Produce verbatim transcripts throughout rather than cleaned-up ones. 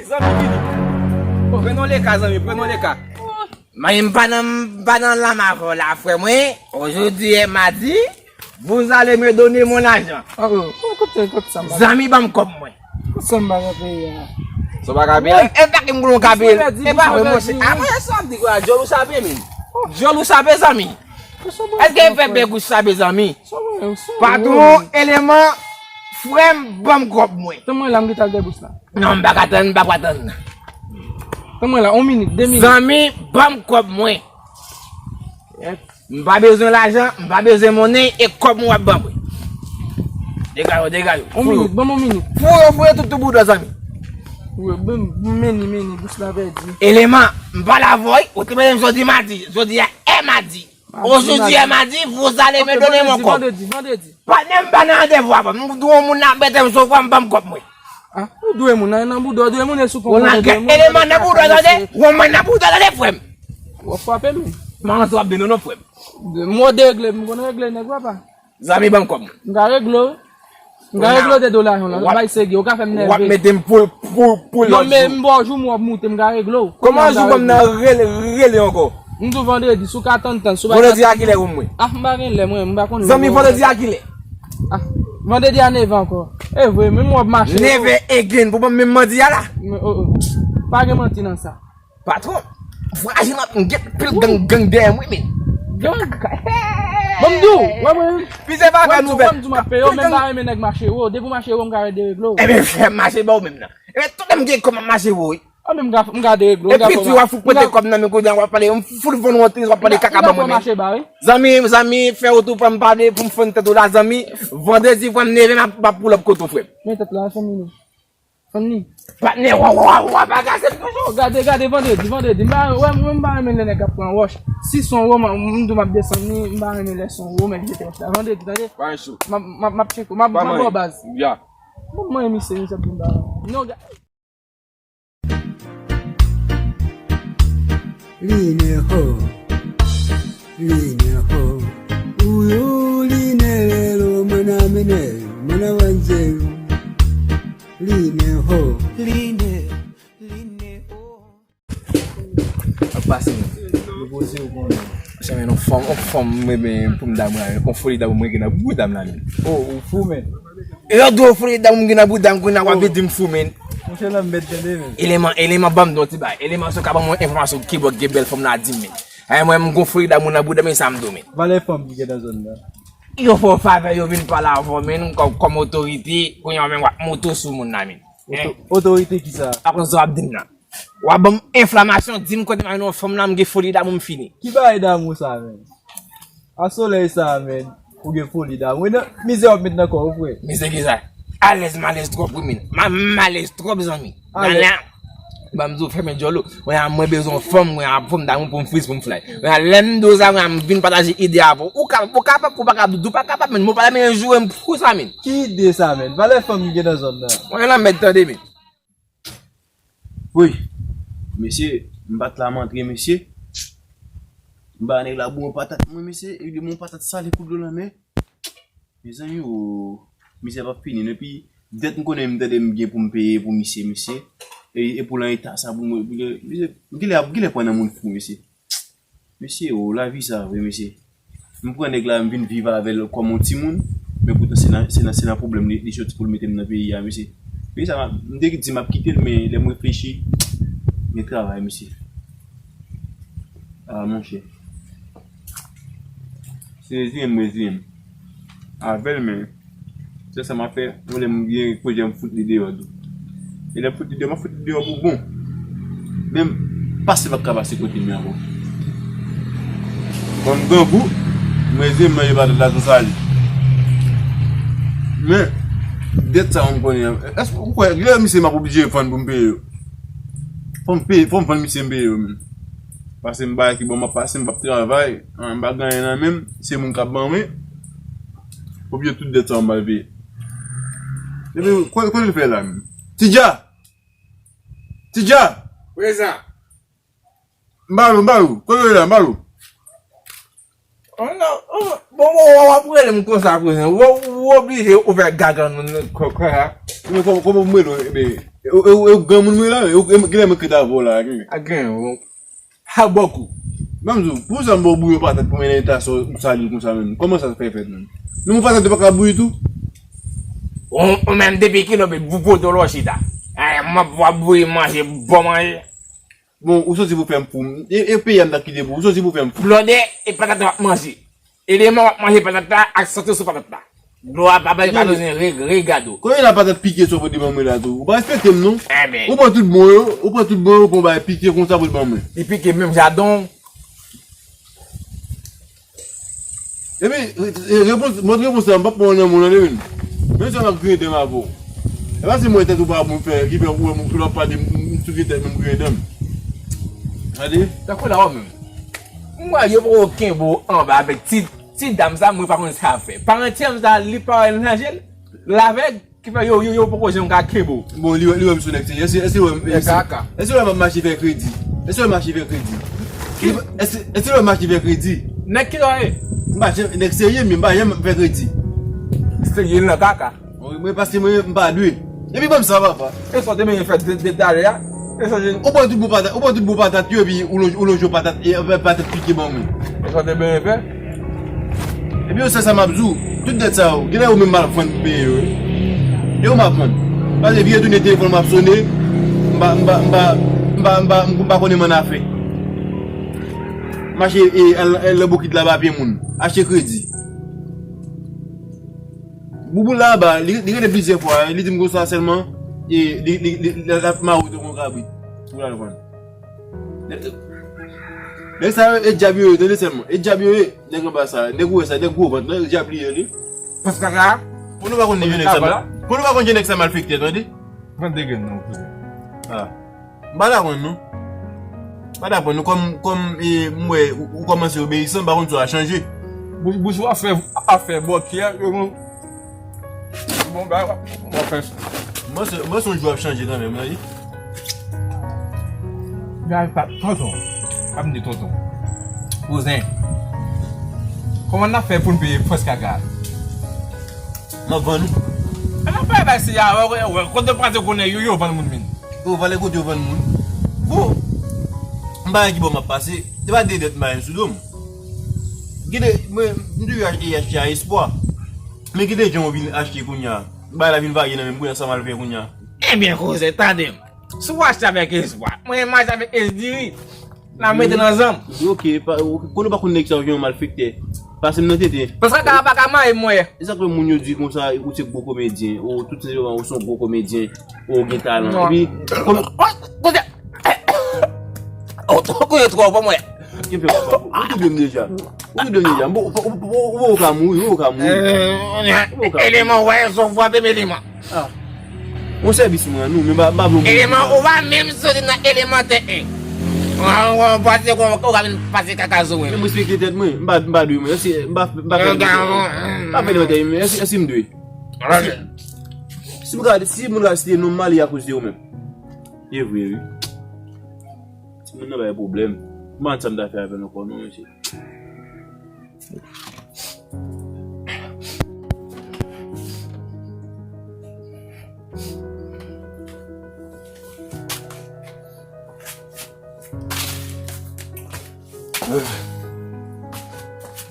Zanmi, vini. Pran non le ka, zanmi, pran non le ka. Mwen, m pa nan, m pa nan lam avè w la, frè mwen. Aujourd'hui est mardi, vous allez me donner mon argent. Oh, oh, kote, kote sa m pa. Zanmi, ban m kòb mwen. Kote sa m pa nan peyi a? Sa w pa ka peye? E pa ki m konnen w ka peye. E pa vre, monchè. A, monchè, sa w ap di kwa? Djòl ou sape, men. Djòl ou sape, zanmi. Èske e fè bègouch sape, zanmi? Patwon, eleman, frè m, ban m kòb mwen. Tann mwen la, m gentan al dèbous la. Non, m pa ka tann, m pa ka tann. Tann mwen la, yon minit, de minit. Zanmi, ban m kòb mwen. M pa bezwen lajan, m pa bezwen monnen, e kòb mwen w ap ban mwen. Degaje w, degaje w. Yon minit, ban m yon minit. Foure, foure tout, tout boudò, zanmi. Wi, ban m, meni, meni, bous la pèdi. Eleman, m pale avè w, wi, ou te mande m jodi madi, jodi a e madi. Aujourd'hui est mardi, vous allez me donner mon kòb. Vandredi, vandredi. Patnè, m pa nan randevou avè w. M dwe yon moun nan mete m sou kòb, m ban m kòb mwen. Ah, ou dwe moun nan, nan bouda, ou dwe moun e sou kòb. Ou nan eleman nan bouda, tande? Ou mwen nan bouda, tande, frè m. W ap frape m. M an sou ap de non, non, frè m. M wè w deregle, m konn regle nèg, papa. Zanmi, ban m kòb mwen. M ka regle w. M ka regle w de do lajan lan, bay segi, ou ka fè m nève. W ap mete m pou, pou, pou lòt jou. Non, men m ba w jou m w ap moute, m ka regle w. Kòman jou m nan rele, rele ankò? M di w vandredi, si w ka tann tan, si w pa ka. Vandredi a kilè ou mwen? Ah, m pa gen lè, mwen, m pa konn lè. Zanmi, vandredi a kilè? Ah, vandredi a nevè ankò. E vre, menm w ap mache. Nevè again, pou ban m menm mandi a la? Men, oh, oh. Pa gen manti nan sa. Patwon, frajil ap gen pil gang, gang dèyè mwen, men. Gang? Bon, m di w, wè mwen. Pizè pa fè nouvèl. Wè m di w m ap peye w, men m pa renmen nèg mache wo. Depi w mache wo, m ka deregle w. Ebyen, fè m mache ba w menm nan. Ebyen, tout lè m gen kòb m ap mache wo, wi. A, men m ka, m ka deregle w, m ka fè w. Epi ti w ap fout pote kòb nan men kounye a, w ap pale, m fout vann w an tris, w ap pale kaka ban mwen, men. Zanmi, zanmi, fè w tou, frè m, pale pou m fann tèt ou la, zanmi. Vandredi, frè m, nevè m ap, m ap pull up kote w, frè m. Men tèt la, fanmi nou. Fanmi. Patnè, w, w, w ap agase m toujou. Gade, gade, vandredi, vandredi. M pa, wè, mwen, m pa renmen lè nèg ap pran wòch. Si se yon wo, m, m di w m ap desann li, m pa renmen lè se yon wo, men jete wòch la. Vandredi, tande? Pa gen chou. M ap, m ap, m ap tcheke w, m ap, m ap ba w baz. Ya. Bon, mwen, misye, misye ap vin ba w. Non, ga- Li nèvo. Li nèvo. Uyu li nelelo mwana mene, mwana wanje. Li nèvo. Li nè, li nèvo. Ap pase, men. Yo poze yo konnen. Janmen yon fanm, yon fanm, mwen, men, pou m damou la, men, kon foli damou mwen gen nan bouda m la, men. Oh, ou fou, men. E yo di w foli damou m gen nan bouda m, kounye a w ap vin di m fou, men. Monchè, la m mèt tande, men. Eleman, eleman, ban m di w ti bagay. Eleman, si w ka ban mwen enfòmasyon ki bò gen bèl fanm la, di m, men. Ay, mwen, m gon foli damou nan bouda m, men sa m di w, men. Valè fanm ki gen nan zòn nan. Yo fè w favè, yo vin pale avè w, men, kòm, kòm otorite, kounye a, men, w ap moute sou moun la, men. Oto-, otorite ki sa? Apre sa w ap di m nan. W ap ban m enfòmasyon, di m kote m al jwenn yon fanm la, m gen foli damou, m fini. Ki bagay damou sa, men? A solèy sa, men, ou gen foli damou. E nan mizè w ap met nan kò w, frè. Mizè ki sa? Alèz, m alèz twòp, wi, men. M, m alèz twòp, zanmi. Nan la, ban m di w, fèmen djòl ou. Mwen, mwen bezwen yon fanm, mwen, yon fanm damou pou m friz, pou m fly. Mwen, lè m di w sa, mwen, m vin pataje ide avè w. Ou ka, ou kapab, ou pa kapab, ou pa kapab, men, mwen pa ta renmen joure m pou sa, men. Ki ide sa, men? Valè fanm ki gen nan zòn nan. Mwen, lanmèd, tande, men. Wi, mesye, m pa t la m antre, mesye. M ba nèg la bon patat mwen, mesye, e li bon patat sale kou dlo lanmè. Mezanmi, o, mizè p ap fini, non, epi dèt m konnen m tande m gen pou m peye pou misye, mesye. E, e pou lan eta sa pou mwen, pou mwen, mesye, m genlè, m genlè pran nan moun fou, mesye. Mesye, o, lavi sa vre, mesye. M pran nèg la, m vin viv avè l kòm yon timoun, men poutan se nan, se nan, se nan pwoblèm li, li soti pou l mete m nan peyi a, mesye. Peyi sa, m te di m ap kite l, men lè m reflechi, gen travay, mesye. A, monchè. Se reziye m, reziye m. Avè l, men. Se sa m ap fè, yon lè m gen pwojè m fout li deyò tou. E lè m fout li deyò, m ap fout li deyò pou bon. Menm pase p ap ka pase kote m yo ankò. Banm grangou, m reze m manje patat la tou sale. Men, dèt sa yo m konnen an. Èske ou kwè, lè misye m ap oblije fann pou m peye yo? Fò m peye, fò m fann misye m peye yo menm. Pase m bagay ki bon, m ap pase, m p ap travay, an, m pa gen anyen nan men m, se moun k ap ban mwen. Pou peye tout dèt sa yo m pral peye. Epi, kote, kote l fè la menm? Tidja! Tidja! Prezan. M ba l ou, m ba l ou. Kote w ye la, m ba l ou. Oh, non, oh, bon, bon, w ap rele m konsa, prezan. W, w oblije ouvè gaga nou, nou, kò, kò a. Men kò, kòman m rele w, men. E ou, e ou, e ou granmoun mwen la, e ou, e kilè mwen k ret avè w la, a gen. A gen, bon. Ha, bòkou. Ban m di w, pou sa m ba w bouyon patat pou mennen ta sa w sali l konsa menm. Kòman sa fè fèt menm? Non, mwen patat yo pa ka bouyi tou. Ou, ou menm depi kilè w bouyi pote w lòchi ta. Ay, m ap w ap bouyi manje, bon manje. Bon, ou soti pou fè m pou m. E, e peyi a m ta kite pou ou. Ou soti pou fè m pou. Blòdè, e patat w ap manje. Eleman w ap manje patat la ak sante sou patat la. Dlo a pa bay pa bezwen re, re gade w. Konbyen la patat pike sa w pote ban mwen la tou? Ou pa respekte m non. Enben. Ou pran tout bon yo, ou pran tout bon yo, ou pran bay pike konsa pote ban mwen. Li pike menm jaden w. Epi, e, e, repons, mòd repons la, m p ap pran nan moun nan demen. Menm si m ap griyen dan m avè w. E pa si mwen tèt ou pa bon fè, ki fè ou wè m, ou ap pale m, m, m souke tèt mwen, m griyen dan m. Gade. Tankou la w menm. M wè yo poko kenbe w anba avèk ti, ti dam sa, mwen pa konn sa ap fè. Parantyè m sa, li pa wè l nan je l, l avèg, ki fè yo, yo, yo poko janm ka kenbe w. Bon, li wè, li wè m sou nèg serye. Èske, èske li wè m, èske, èske li wè m ap mache fè kredi? Èske li wè m mache fè kredi? Èske, èske li wè m mache fè kredi? Nèg ki sa w ye? M pa janm, nèg serye, men m pa janm fè kredi. Serye nan kaka. Wi, mwen, paske mwen, m pa dwe. Epi ban m sa, papa. E sa w te menm fè de, de talè a? E sa w te... Ou pran tout bon patat, ou pran tout bon patat yo, epi ou lonje, ou lonje yon patat, e, e, patat pike ban mwen. E sa w te menm fè? Epi yo, se sa m ap di w. Tout dèt sa yo, genlè ou menm m ap vann pou peye yo, wi. E ou m ap vann. Paske vire tounen telefòn m ap sonnen, m pa, m pa, m pa, m pa, m pa, m pa konnen m annafè. M achte, e, al, al nan bokit la ba pye moun. Achte kredi. Bouboul la anba, li, li rele plizyè fwa, li di m konsa sèlman, e, li, li, li, li, l ap mare w tankou yon kabrit. Pou l al vann. Nèg sa yo, e dyab yo ye, tande sèlman. E dyab yo ye, nèg anba sa, nèg ou wè sa, nèg gwo vant, nan dyab li ye, li. Paske la, pou nou pa konn jan nèg sa mal, pou nou pa konn jan nèg sa malfektè, tande. Pran de grenn nan, kouzen. Ah. M pa t aprann non. M pa t aprann non. Kòm, kòm, e, m wè ou, ou kòmanse obeyisan, m pa konn si w a chanje. Bouch, bouch ou ap fè, ap fè bòkyè, yo, bon, bon, ba, w ap fè. Mwen se, mwen se yon jou ap chanje kanmenm, wi. Gade, pa, tonton, pa m di tonton. Kouzen, kòman n ap fè pou n peye fòs kaka? M ap vann ou. An ap bay bay se a, wè, wè, wè, kote w panse konnen yo, yo vann moun vin. Yo, valè kote yo vann moun. Bon, m pa wè ki bò m ap pase. Se pa de dèt m pa gen sou do m. Gide, mwen, m toujou achte, achte a espwa. Men gide jan w vin achte kounye a. Bagay la vin varye nan men m, kounye a sa m al fè kounye a. Ebyen, kouzen, tande m. Si w achte avèk espwa, mwen menm m achte avèk esdiri. N a mete nan zanm. Di, ok, pa, konnen w pa konn nèg sa yo jan yo malfektè. Pase m nan tete. Paske kaka pa ka maye m wè. E sa k fè moun yo di konsa, ou se gwo komedyen, ou tout senpleman ou se yon gwo komedyen, ou gen talan. Non. Epi, kòm... Kote? Ou konnen twò bon mwen. Ki fè w pa, ou touble m deja. Ou touble m deja. Bon, ou, ou, ou, ou ka mouri, ou ka mouri. Ou ka mouri. Eleman, wè, son fwa, bebe eleman. Ah. Yon sèvis mwen rann ou, men m pa, m pa vle w mouri. Eleman, ou pa menm soti nan eleman te en. Ou, ou, ou panse kon ou ka vin pase kaka sou mwen. Men m respekte tèt mwen, m pa, m pa dwe mwen. Èske m pa, m pa fè eleman te en? M pa fè eleman te en, men èske, èske m dwe? Si, si m ka, si moun ka site non m mal, e akoz de ou menm. E vre, wi. Timoun nan bay pwoblèm. M pa konn sa m ta fè avè l ankò non, mesye.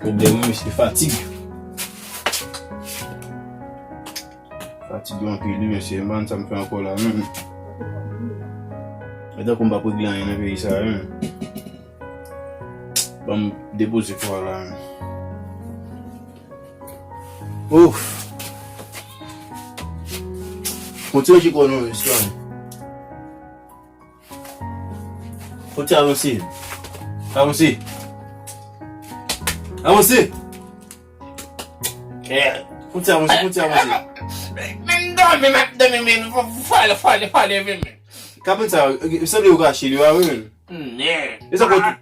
Pwoblèm wi, mesye, fatig. Fatig yo anpil wi, mesye, m pa konn sa m fè ankò la menm. E tankou m p ap regle anyen nan peyi sa a menm. Ban m depoze kò a la menm. Ouf. Kontinye kò non, mesye. Kontinye avanse. Avanse. Avanse. Eh, kontinye avanse, kontinye avanse. Men m dòmi, m ap dòmi, men fò, fò ale, fò ale, fò leve, men. Kabann sa, sanble yo rache li a wi, men. E sa fè tout.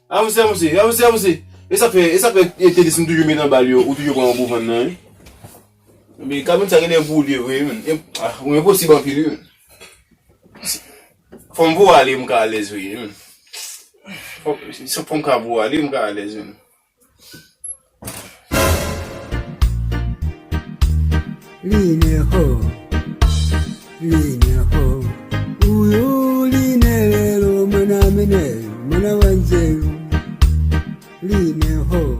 Avanse, avanse, avanse, avanse. E sa fè, e sa fè, e, Teddy, si m toujou met anba l yo, ou toujou pran yon pou vann nan, wi. Men kabann sa genlè boule vre, men. E, ah, ou enposib anpil, wi, men. Fò m voye ale, m ka alèz, wi, men. Fò, si fò m ka voye ale, m ka alèz, men. Lineho. Line ho, uyu line lelo mwana mene, mwana wanje. Line ho,